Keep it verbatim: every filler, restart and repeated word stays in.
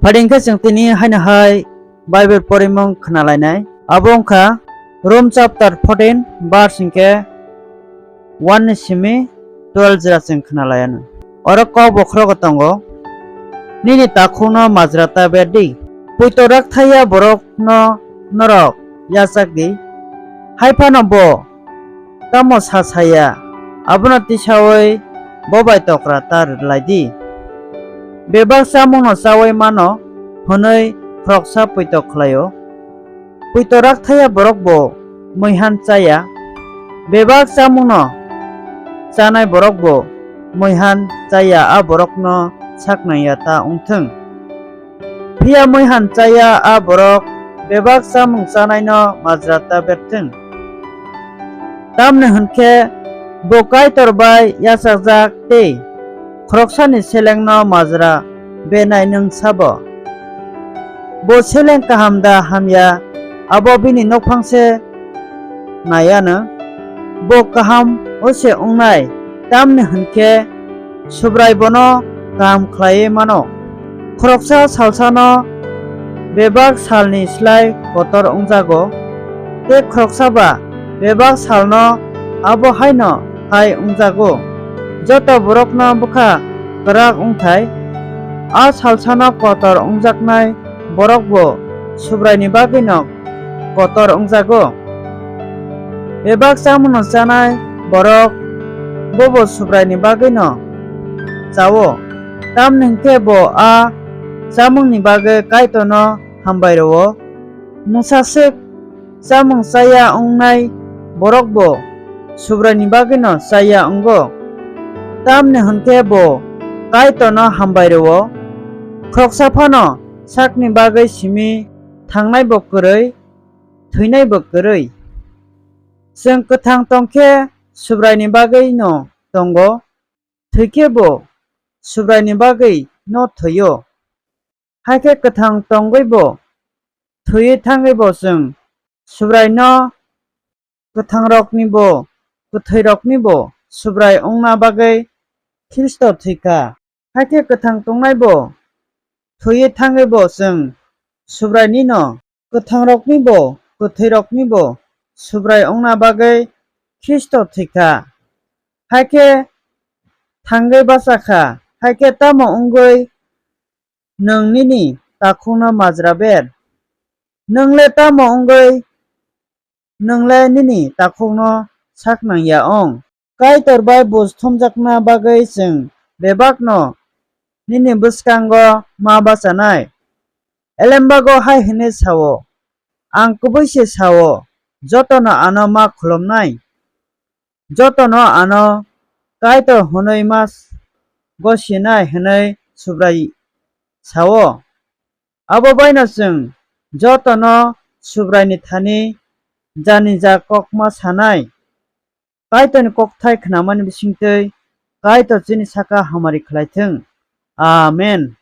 Phaidi hwnkhe chwng tini haino hai Bible porimung khna lainai. Abo wngkha Rom chapter fourteen, verse hwnkhe one ni simi twelve jora chwng khna lai anw. Oro kok bokhorogo tongo, "Nini takhukno majra ta ber di. Poito rak thaya borokno norok yachak di." Hai phano bo tamo sa saya, abono tisaui bo bai tokra ta rwlai di. Bebak chamungno chaui mano hwnwi khoroksa poito khlai-o. Poito rak thaya borok bo muihan chaya, bebak chamungno chanai borok bo muihan chaya, a borokno sak nangya ta wng thung. Phiya muihan chaya a borok bebak chamung chanaino majra ta ber thung. Tamni hwnkhe bo Kaitor bai yachakjak tei khoroksani selengno majra benai nwng sabo. Bo seleng kaham da hamya, abo bini nokphang se nai anw. Bo kaham o se wngnai, tamni hwnkhe Subrai bono kaham khlaiwi mano. Khoroksa salsano bebak salni slai kotor wngjago, tei khoroksa ba bebak salno abo haino hai wngjago. Joto borokno bwkha kwrak wngthai, a salsano kotor wngjaknai borok bo Subraini bagwino kotor wngjago. Bebak chamungno chanai borok bobo Subraini bagwino cha-o, tamni hwnkhe bo a chamungni bagwi Kaitorno hambai rw-o. Mungsa swk chamung chaya wngnai borok bo Subraini bagwino chaya wngo, tamni hwnkhe bo Kaitorno hambai rw-o. Khoroksa phano sakni bagwi simi thangnaibo kwrwi, thwinaibo kwrwi. Chwng kwthang tong khe Subraini bagwino tongo, thwi khe bo Subraini bagwino thwi-o. Hai khe kwthang tongwibo thwiwi thangwibo chwng Subraino, kwthangroknibo kwthwiroknibo Subrai wngna bagwi Khristo thwi kha. Hai khe kwthang tongnaibo thwiwi thangwibo chwng Subrainino, kwthangroknibo kwthwiroknibo Subrai wngna bagwi Khristo thwi kha. Hai khe thangwi bacha kha. Hai khe tamo wngwi nwng nini takhukno majra ber? Nwng le tamo wngwi nwng le nini takhukno sak nang ya ong? Kaitor bai buj thumjakna bagwi chwng bebakno nini bwskango ma bachanai. Elembago hai hwnwi sa-o, "Ang kubui se sa-o, jotono ano ma khulumnai, jotono ano Kaitor hwnwi ma gosinai," hwnwi Subrai sa-o. Abo baino chwng jotono Subraini thani janija kokma sanai. Kaitorni kokthai khnamani bisingtwi Kaitor chini saka hamari khlai thung. Amen.